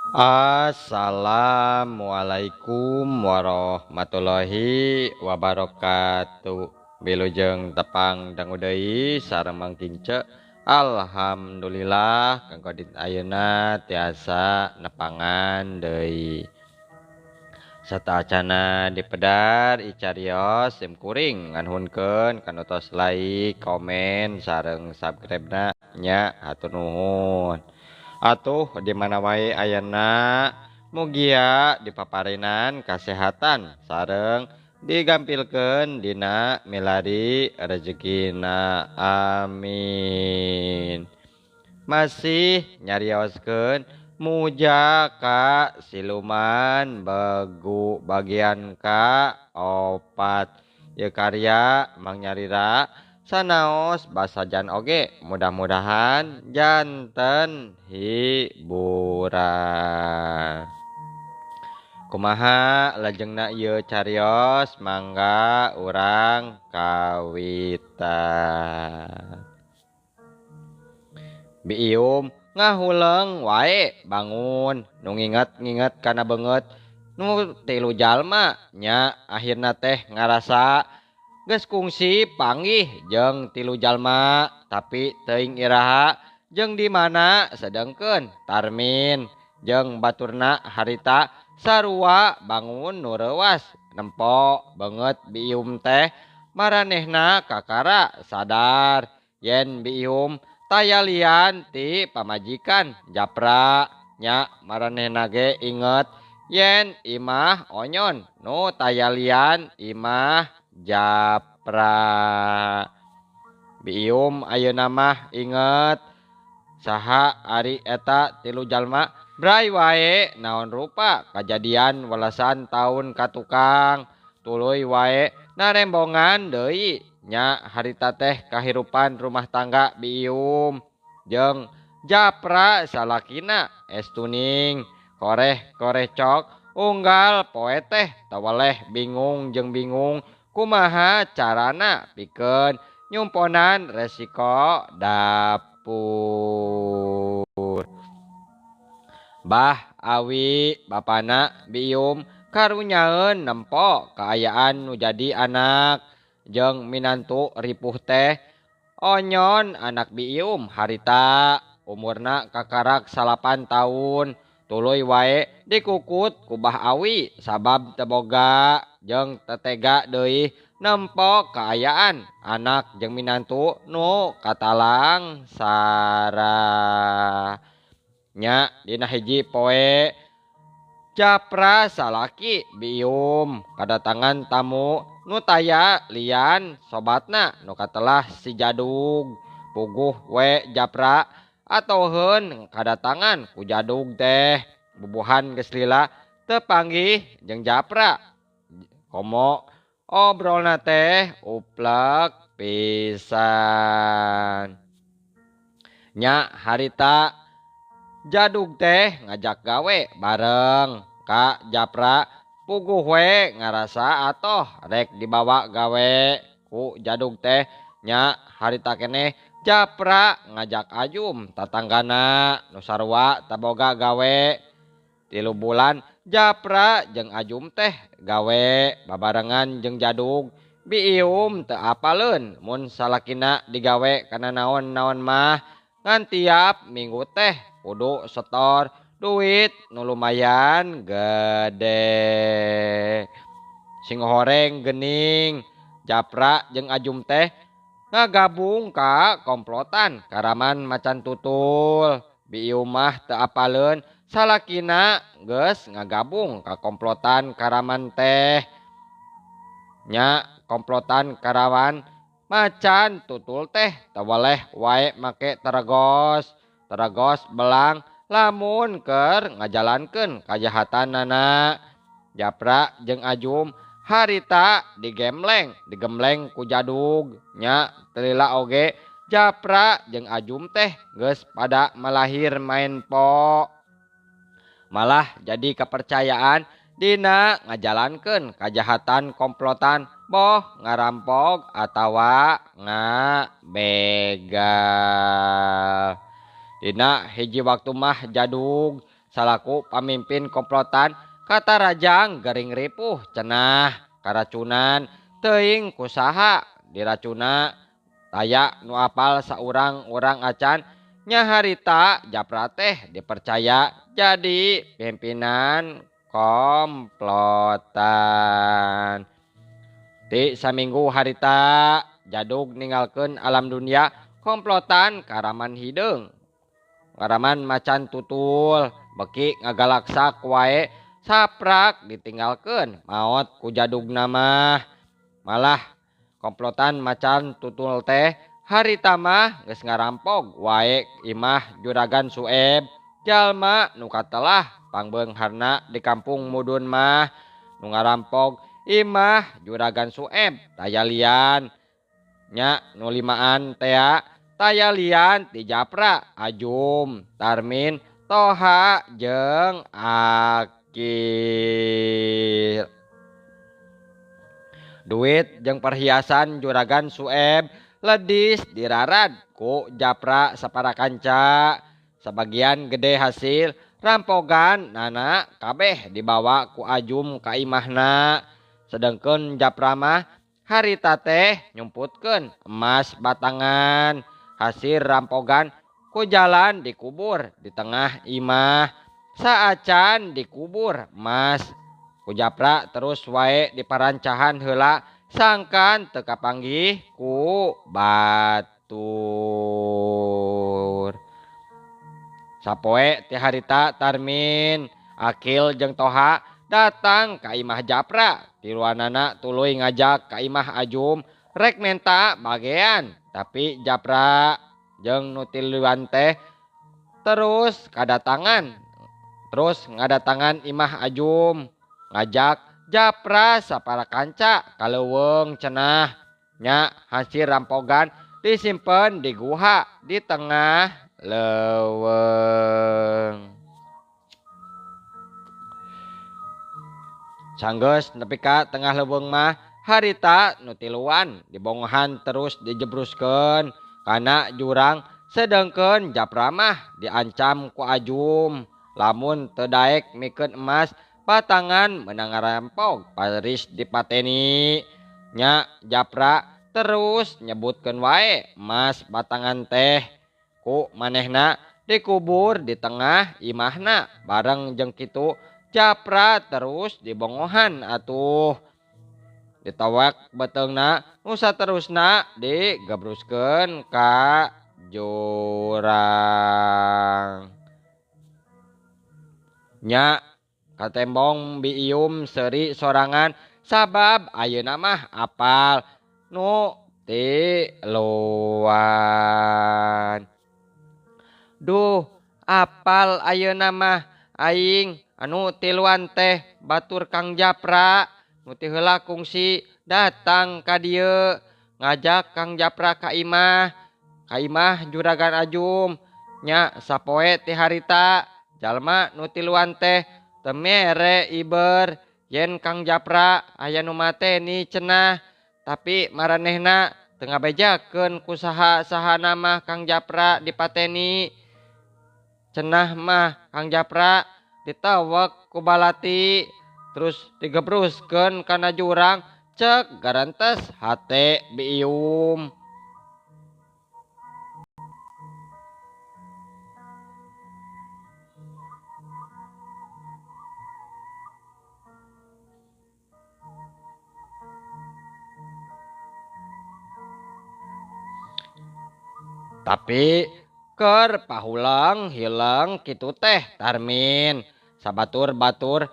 Assalamualaikum warahmatullahi wabarakatuh. Wilujeng tepang dangu deui sareng Mang Kince. Alhamdulillah kanggo dinten ayeuna tiasa nepangan deui. Sataacana dipedar icarios sim kuring nganuhunkeun kanu tos like, komen sareng subscribe-na nya hatur nuhun. Atuh di mana wae ayana mugia dipaparinan kasehatan sareng digampilkeun dina milari rezekina, amin. Masih nyarioskeun muja ka siluman begu bagian ka opat ieu karya Mang Nyarira sanaos basajan oge mudah-mudahan janten hiburan. Kumaha lajengna ieu carios mangga urang kawitan. Biium ngahuleng wae bangun nu nginget-nginget kana beungeut nu tilu jalma nya akhirna teh ngarasa geus kungsi panggih jeung tilu jalma tapi teuing iraha jeung di mana sedengkeun Tarmin jeung baturna harita sarua bangun nu reuwas nempo beungeut biium teh maranehna kakara sadar yen biium taya lian ti pamajikan japra nya maranehna ge inget yen imah onyon nu taya lian imah japra. Biium ayeuna mah inget saha ari eta tilu jalma bray wae naon rupa kajadian welasan taun ka tukang tuluy wae narembongan deui nya harita teh kahirupan rumah tangga biium jeung japra salakina estuning koreh korecok unggal poe teh tawaleh bingung jeung bingung kumaha carana pikeun nyumponan resiko dapur. Bah awi bapana biium karunyaeun nempo kaayaan nu jadi anak jeung minantu ripuh teh onyon anak biium harita umurna kakarak 9 tahun tuluy wae dikukut ku Bah Awi sabab teu boga jeung tetega deui nempo kaayaan anak jeung minantu nu katalang sara. Nya dina hiji poe japra salaki biium kadatangan tamu nu taya lian sobatna nu katelah si Jadug. Puguh we japra atoheun kadatangan ku Jadug teh bubuhan geus lila teu panggih jeung japra. Komo obrolna teh uplek pisan. Nya harita Jadug teh ngajak gawe bareng ka japra puguh we ngarasa atoh rek dibawa gawe ku Jadug teh. Nya harita keneh japra ngajak Ajum tatanggana nu sarua taboga gawe. 3 bulan japra jeung Ajum teh gawe babarengan jeung Jadug. Biium teu apaleun mun salakina digawe kana naon-naon mah ngan tiap minggu teh kudu setor duit nu lumayan gede. Sing horeng gening japra jeung Ajum teh ngagabung ka komplotan karaman macan tutul. Biium mah teu apaleun salakina geus ngagabung ka komplotan karaman teh. Nya komplotan karawan macan tutul teh tawaleh wae make teregos teregos belang lamun keur ngajalankeun kajahatanana. Japra jeung Ajum harita digembleng digembleng ku Jadug. Nya teu lila oge japra jeung Ajum teh geus pada malahir main po. Malah jadi kepercayaan dina ngajalankeun kajahatan komplotan boh ngarampok atawa ngabegal. Dina hiji waktu mah Jadug salaku pamimpin komplotan katarajang gering ripuh cenah karacunan teuing kusaha diracuna taya nu apal saurang-urang acan nya harita Japra teh dipercaya jadi pimpinan komplotan. Ti saminggu harita jadug ninggalkeun alam dunia komplotan karaman hideung. Karaman macan tutul beki ngagalaksak wae saprak ditinggalkeun maot ku jadugna mah. Malah komplotan macan tutul teh harita mah geus ngarampog wae imah juragan Sueb jalma nu katelah pangbeungharna di kampung Mudun mah nu ngarampog imah juragan Sueb taya lian nya nu limaan tea taya lian ti Japra Ajum Tarmin Toha jeung Akil. Duit jeung perhiasan juragan Sueb ledis dirarad ku Japra sapara kanca. Sabagian gede hasil rampogan nana kabeh dibawa ku Ajum ka imahna. Sedengkeun Japra mah harita teh nyumputkeun emas batangan hasil rampogan ku jalan dikubur di tengah imah. Saacan dikubur emas ku Japra terus wae diparancahan heula sangkan teu kapanggih ku batur. Sapoe ti harita Tarmin, Akil jeung Toha datang ka imah Japra. Tiluanana tuluy ngajak ka imah Ajum rek menta bagean, tapi Japra jeung nu tiluan teh terus kadatangan. Terus ngadatangan imah Ajum ngajak Japra sapara kanca kaleuweung cenah nya hasil rampogan disimpen di guha di tengah leuweung. Sanggeus nepi ka tengah leuweung mah harita nu tiluan dibongohan terus dijebruskeun kana jurang, sedengkeun Japra mah diancam ku Ajum lamun teu daek mikeun emas batangan meunang ngarampog paris dipateni. Nya Japra terus nyebutkeun wae emas batangan teh ku manehna dikubur di tengah imahna. Bareng jeung kitu Japra terus dibongohan atuh ditawak beuteungna nu saterusna digebruskeun ka jurang. Nya katembong biium seuri sorangan sabab ayeuna mah apal nu tiluan. Duh, apal ayeuna mah aing anu tiluan teh batur Kang Japra nu ti heula kungsi datang ka dieu ngajak Kang Japra ka imah, ka imah juragan Ajum. Nya sapoe ti harita jalma nu tiluan teh teu mere iber yen Kang Japra aya nu mateni cenah, tapi maranehna teu ngabejakeun ku saha-sahana mah Kang Japra dipateni. Cenah mah Kang Japra ditawek ku balati terus digebruskeun kana jurang cek garantes hate biium. Tapi keur pahulang hilang kitu teh Tarmin sabatur-batur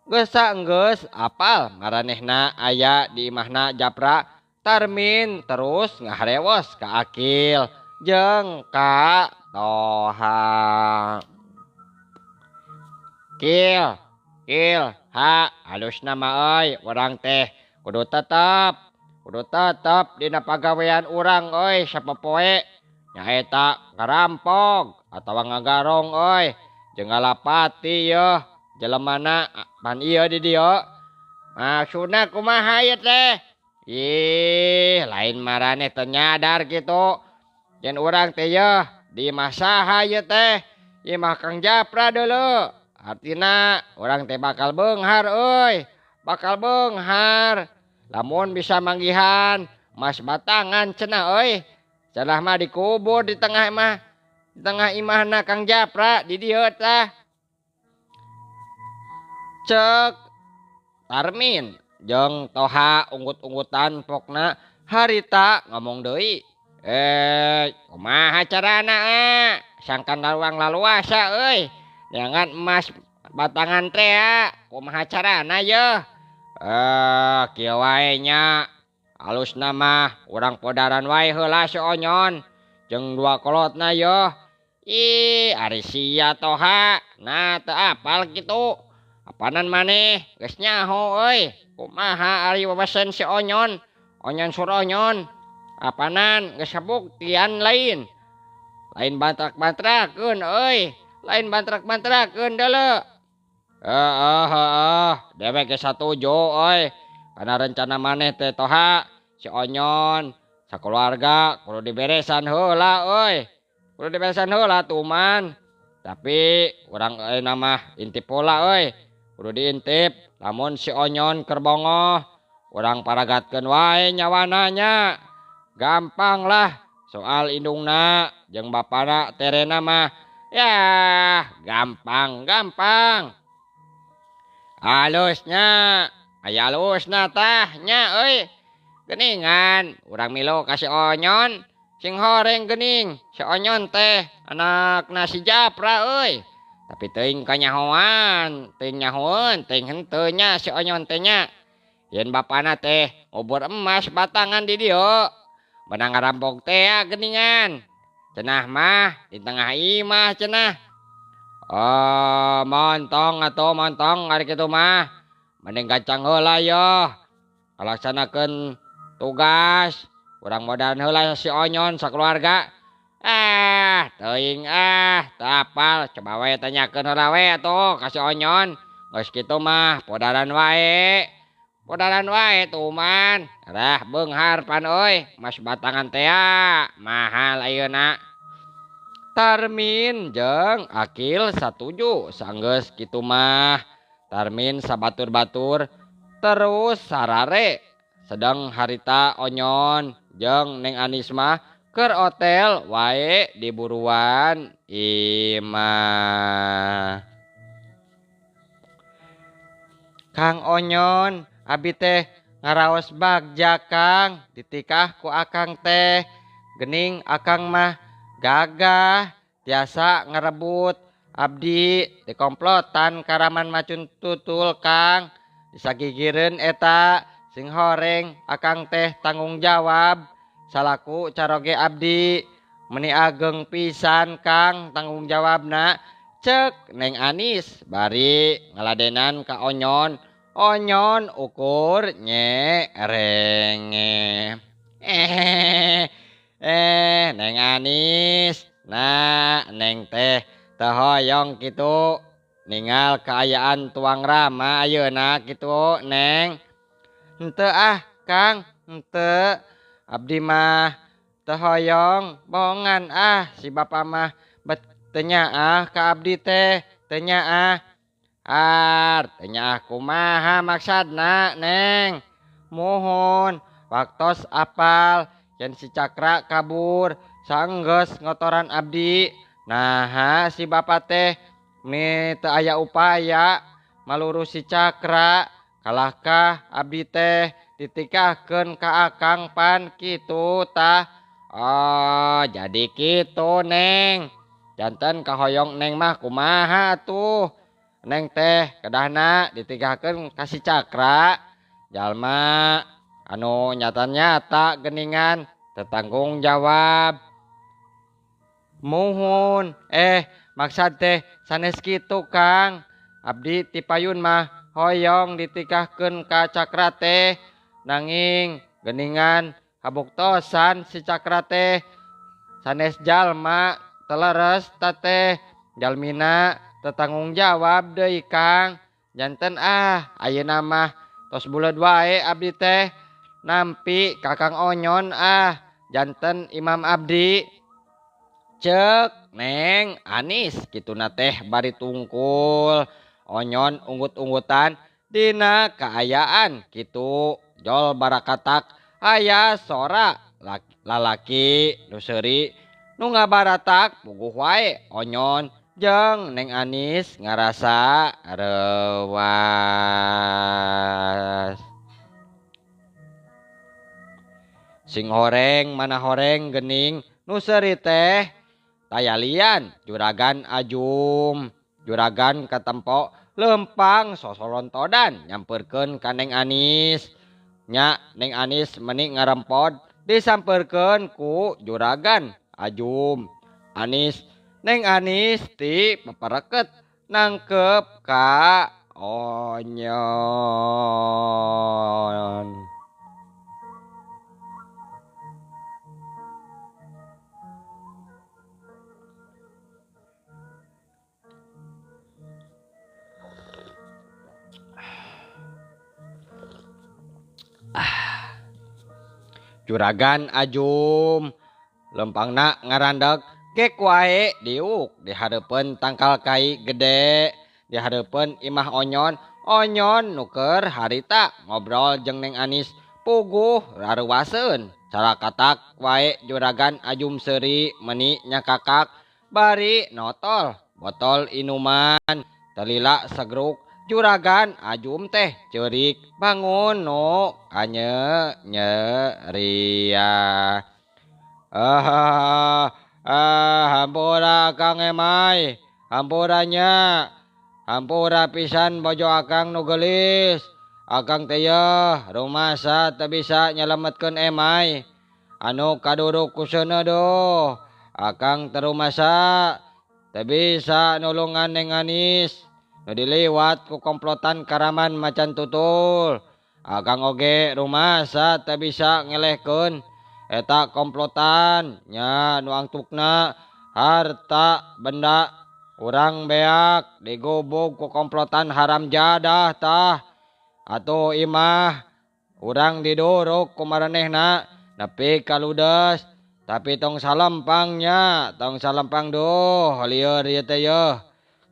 geus saenggeus apal maranehna aya di imahna Japra. Tarmin terus ngaharewos ka Akil jeung ka Toha. Kil, Kil, ha halusna mah euy urang teh kudu tetep dina pagawean urang euy sapopoe. Nyaeta ngarampog atawa ngagarong euy jeung ngalapati yeuh jelemana pan ieu di dieu. Maksudna kumaha ieu teh? Ih, lain maraneh teu nyadar kitu. Yen urang teh yeuh di imah saha ieu teh? Imah Kang Japra deuleu. artina urang teh bakal beunghar euy, bakal beunghar. Lamun bisa manggihan emas batangan cenah euy. Cenah mah dikubur di tengah imah, di tengah imahna Kang Japra di dieu tah. Cek Tarmin jeung Toha unggut-unggutan pokna harita ngomong deui. Kumaha carana sangkan laluang laluasa euy. Jangan emas batangan teh kumaha carana yeuh. Kieu wae nya. Alusna mah urang podaran wae heula si Onyon jeung dua kolotna yeuh. Ih, ari sia Toha, nah teu apal kitu. Apanan maneh geus nyaho euy. Kumaha ari wewesen si Onyon? Onyon Suronyon. Apanan geus kabuktian lain. Lain bantrak-bantrakeun euy. Lain bantrak-bantrakeun deuleu. Heeh heeh, dewek geus satuju euy. Kana rencana maneh teh Toha, si Onyon sakeluarga kudu diberesan heula euy. Kudu diberesan heula tuman. Tapi urang ayeuna mah intip heula euy. Kudu diintip lamun si Onyon keur bongoh, urang paragatkeun wae nyawana nya. Gampang lah soal indungna jeung bapana terena mah. Yah, gampang gampang. Alusnya, aya alusna tah nya euy. Geningan urang milu ka si Onyon, sing horeng geuning si Onyon teh anakna si Japra euy. Tapi teuing kanyahoan, teuing nyahoeun, teuing henteu nya si Onyon teh nya. Yen bapana teh ngubur emas batangan di dieu. Menang ngarampok teh geningan. Cenah mah di tengah imah cenah. Oh, montong atuh montong ari kitu mah. Mending gancang heula yoh. Kalaksanakeun tugas. Urang modal heula si Onyon sakeluarga. Ah, teuing ah, teu apal. Coba we tanyakeun heula we atuh ka si Onyon. Geus kitu mah podaran wae. Podaran wae tuman. Rah beunghar pan euy, emas batangan teh mahal ayeuna. Tarmin jeung Akil satuju sanggeus kitu mah. Tarmin sabatur-batur terus sarare. Sedang harita Onyon jeung Neng Anis mah keur hotel wae di buruan imah. Kang Onyon, abi teh ngaraos bagja Kang, ditikah ku akang teh. Gening akang mah gagah, tiasa ngerebut abdi dikomplotan karaman macun tutul Kang. Disagigireun eta sing horeng akang teh tanggung jawab salaku caroge abdi. Meni ageng pisan Kang tanggung jawabna. Cek Neng Anis bari ngaladenan ka Onyon. Onyon ukur nyerenge. Neng Anis, nah Neng teh teu hoyong kitu ningal kaayaan tuang Rama ayeuna kitu Neng. Henteu ah Kang, henteu. Abdi mah teu hoyong bohongan ah si bapa mah bet teu nyaah ka abdi teh, teu nyaah. Ar, teu nyaah kumaha maksadna Neng? Muhun, waktos apal yen si Cakra kabur sanggeus ngotoran abdi. Naha si bapa teh mi teu aya upaya malurus si Cakra. Kalahkah abdi teh ditikahkeun ka akang pan kitu tah. Oh, jadi kitu Neng. Janten kahoyong Neng mah kumaha atuh. Neng teh kedahna ditikahkeun ka si Cakra. Jalma anu nyata-nyata geningan tetanggung jawab. Muhun, maksad teh sanes kitu Kang. Abdi tipayun mah hoyong ditikahkeun ka Cakra teh, nanging geningan kabuktosan si Cakra teh sanes jalma teleres teh jalmina tetanggung jawab deui Kang. Janten ah ayeuna mah tos buleud wae abdi teh nampi Kakang Onyon ah janten imam abdi. Cek Cek Neng Anis kituna teh bari tungkul. Onyon unggut-unggutan dina kaayaan kitu jol barakatak aya sora lalaki nu seuri nu ngabaratak puguh wae Onyon jeung Neng Anis ngarasa reuwas. Sing horeng mana horeng gening nu seuri teh tayalian juragan Ajum. Juragan katempo lempang sosolontodan nyamperkeun ka Neng Anis. Nya Neng Anis meni ngarempod disamperkeun ku juragan Ajum. Anis Neng Anis ti pepereket nangkep ka Onyon. Juragan Ajum lempangna ngarandeg gek wae diuk di hareupeun tangkal kai gede di hareupeun imah Onyon. Onyon nu keur harita ngobrol jeung Neng Anis puguh raruwaseun. Carakatak wae juragan Ajum seuri meni nyakakak bari notol botol inuman telila segruk. Juragan Ajum teh ceurik bangun nu kanye nyeria. Hampura Kang Emai, hampura nya, hampura pisan bojo akang nu geulis. Akang teh yeuh rumasa teu bisa nyelametkeun Emai anu kaduruk ku seuneu duh. Akang teu rumasa teu bisa nulungan Neng Anis nu diliwat ku komplotan karaman macan tutul. Akang oge rumasa teu bisa ngelehkeun eta komplotan nya nu angtukna harta benda urang beak digobog ku komplotan haram jadah tah. Atuh imah urang didorok ku maranehna nepi ka ludes. Tapi tong salempang nya, tong salempang duh lieur ieu teh yeuh.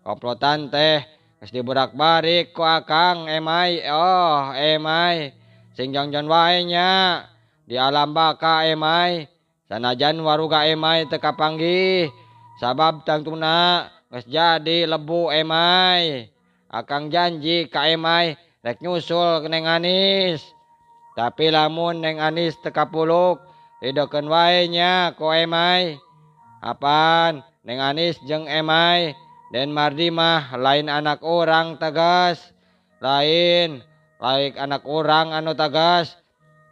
Komplotan teh geus diburak-barik ku akang Emai. Oh Emai sing jongjon wae nya di alam baka Emai. Sanajan waruga Emai teu kapanggih sabab tangtuna geus jadi lebu Emai. Akang janji ka Emai rek nyusul Neng Anis. Tapi lamun Neng Anis teu kapuluk ridokeun wae nya ku Emai. Apan Neng Anis jeung Emai Den Mardi mah lain anak orang tegas, lain lain anak orang anu tegas,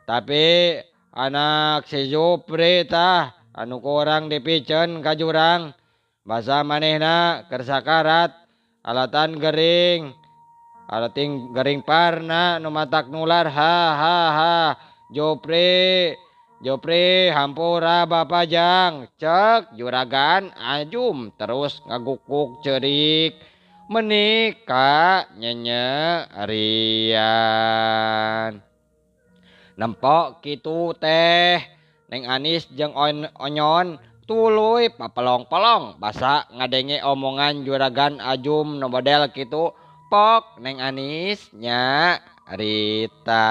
tapi anak si Jupri tah anu kurang dipiceun ka jurang. Basa manehna keur sakarat alatan gering, alating gering parna nu matak nular. Ha ha ha Jupri, Jupri hampura Bapak Jang. Cek juragan Ajum terus ngagukuk cerik menika nyenyerian. Nempok kitu teh Neng Anis jeung Onyon tuluy papelong-pelong basa ngadenge omongan juragan Ajum nu model kitu. Pok Neng Anis nya Rita.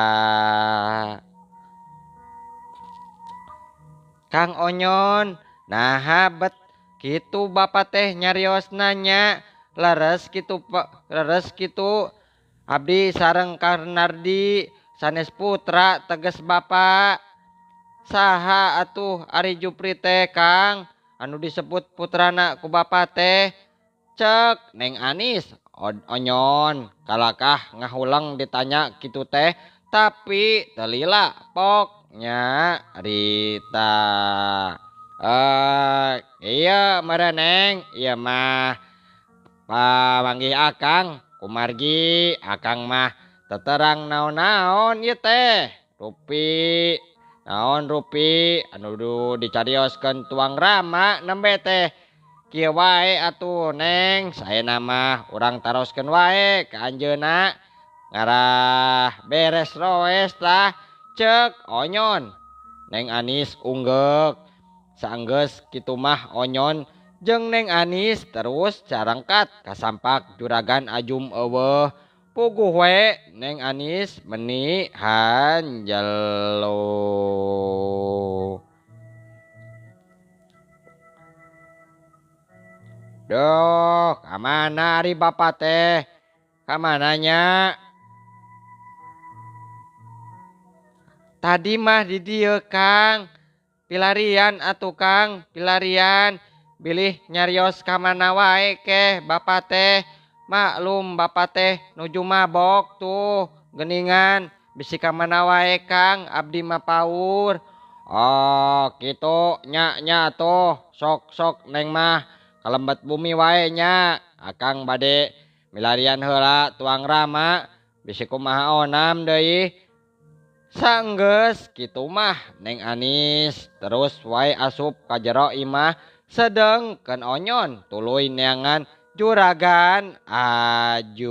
Kang Onyon naha bet kitu bapak teh nyarios nanya leres kitu pak, leres kitu abdi sareng Karnardi sanes putra teges bapak. Saha atuh ari Jupri teh Kang anu disebut putrana ku bapak teh? Cek Neng Anis. Onyon kalakah ngahuleng ditanya kitu teh tapi telila pok nya Rita. Iya mereneng iya mah pamanggih akang kumargi akang mah teterang naon-naon ieu teh rupi naon rupi anu dicarioskeun tuang rama nembe teh kieu wae atuh Neng. Saena mah urang taroskeun wae ka anjeunna ngarah beres roes tah. Cek Onyon. Neng Anis unggeuk. Saenggeus kitu mah Onyon jeung Neng Anis terus carangkat kasampak Juragan Ajum eueuh. Puguh we Neng Anis meni hanjelo. Duh, kamana ari bapa teh? Kamananya? Tadi mah di dieu Kang. Pilarian atuh Kang, pilarian. Bilih nyarios kamana wae keh bapa teh. Maklum bapa teh nuju mabok tuh geningan. Bisi kamana wae Kang, abdi mah paur. Oh, kitu nya nya tuh. Sok-sok Neng mah kalembet bumi wae nya. Akang bade milarian heula tuang rama bisi kumaha onam deui. Sanggeus kitu mah Neng Anis terus wae asup ka jero imah sedengkeun Onyon tuluy neangan Juragan Ajum.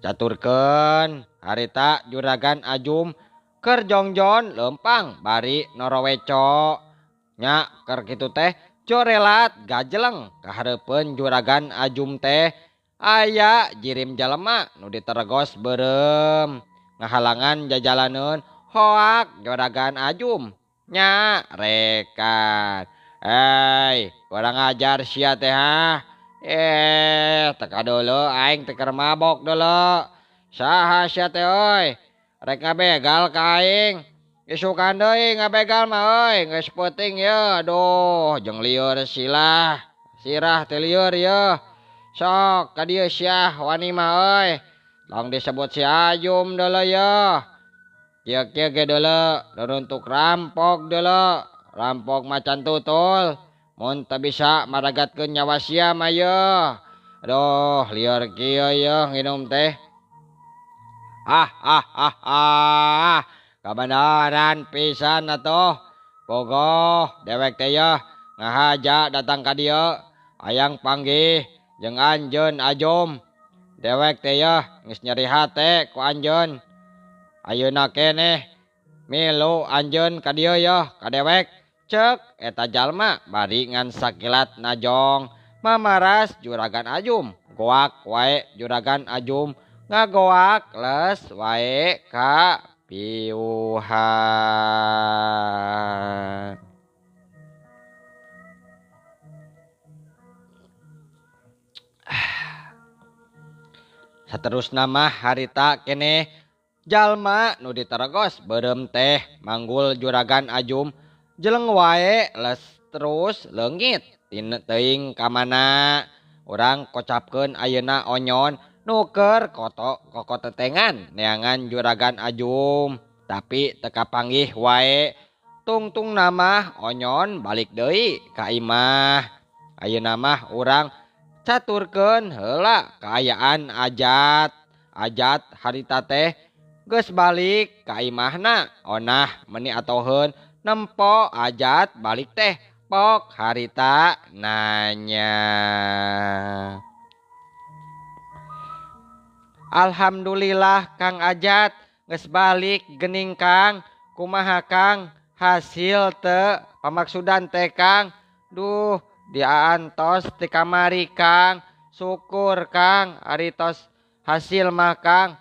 Caturkeun harita Juragan Ajum keur jongjon leumpang bari noroweco. Nya keur kitu teh jorelat gajeleng kahareupeun Juragan Ajum teh aya jirim jalema nu diteregos beureum ngahalangan jajalaneun hoak Juragan Ajum. Nya rekan. Hei, kurang ajar sia teh ha. Teka dulu aing teh keur mabok dulu. Saha sia teh euy? Rek ngabegal ka aing. Isukan deui ngabegal mah euy, geus peuting ye. Aduh, jeung lieur silah. Sirah teh lieur ye. Sok ka dieu sia wani mah euy. Tong disebut si Ajum deuleu ye. Kieu-kieu ge deuleu, nuruntuk rampok deuleu. Rampok macan tutul. Mun teu bisa maragatkeun nyawa sia mah ye. Aduh, lieur kieu ye nginum teh. Ah ah ah ah. Kabenaran pisan atuh. Pogoh dewek teh ye ngahaja datang ka dieu. Hayang panggih jeung anjeun Ajum. Dewek teh ye geus nyeri hate ku anjeun. Ayeuna keneh milu anjeun ka dieu ye ka dewek. Cek eta jalma bari ngan sakilat najong mamaras Juragan Ajum. Goak wae Juragan Ajum ngagoak les wae ka piuhan. Saterusna mah harita keneh jalma nu diteregos beureum teh manggul Juragan Ajum jeleng wae les terus leungit tina teuing ka mana. Urang kocapkeun ayeuna Onyon nu keur kokotetengan neangan Juragan Ajum tapi teu kapanggih wae. Tungtungna mah Onyon balik deui ka imah. Ayeuna mah urang caturkeun heula kaayaan Ajat. Ajat harita teh geus balik ka imahna. Onah meni atoheun nempo Ajat balik teh pok harita nanya. Alhamdulillah Kang Ajat geus balik gening Kang. Kumaha Kang hasil teu pamaksudan teh Kang? Duh diantos ti kamari Kang. Syukur Kang ari tos hasil mah Kang.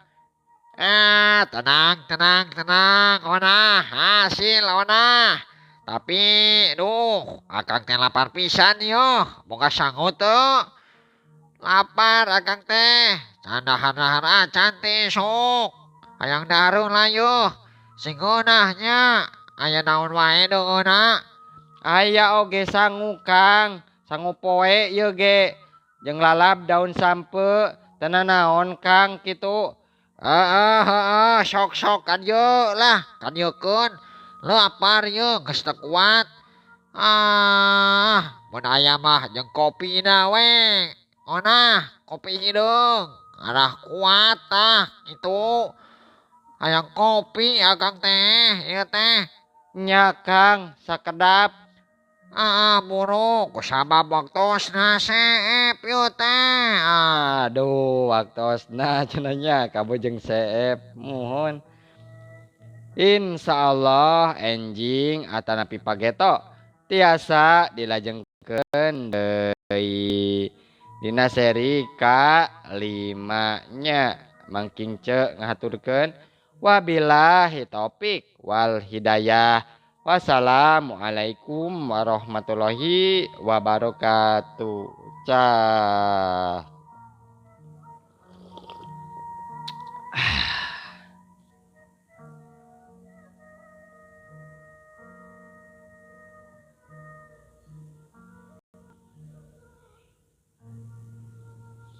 Tenang tenang tenang onah hasil onah. Tapi duh akang teh lapar pisan yo. Boga sangu teu. Lapar akang teh. Can dahar-dahar acan teh sok. Hayang dahareun lah yo. Sing ngeunah nya. Aya naon wae deungeunna. Aya oge sangu Kang. Sangu poe ieu ge. Jeung lalap daun sampe. Teu nanaon Kang kitu. Heeh heeh sok-sok ka dieu lah, kadieukeun. Lapar ye geus teu kuat. Ah, mun aya mah jeung kopina we. Onah, kopi hideung. Arah kuat tah kitu. Hayang kopi akang teh, ieu teh. Nya Kang, sakedap. Ah, buru kusabab waktosna seep ieu teh. Aduh, waktosna cenah nya kabujeng seep. Muhun. Insya Allah enjing atanapi pageto tiasa dilajengkeun deui dina seri ka limanya. Mangking ce ngahaturkeun, wabillahi taufik wal hidayah, wassalamualaikum warahmatullahi wabarakatuh. Cah.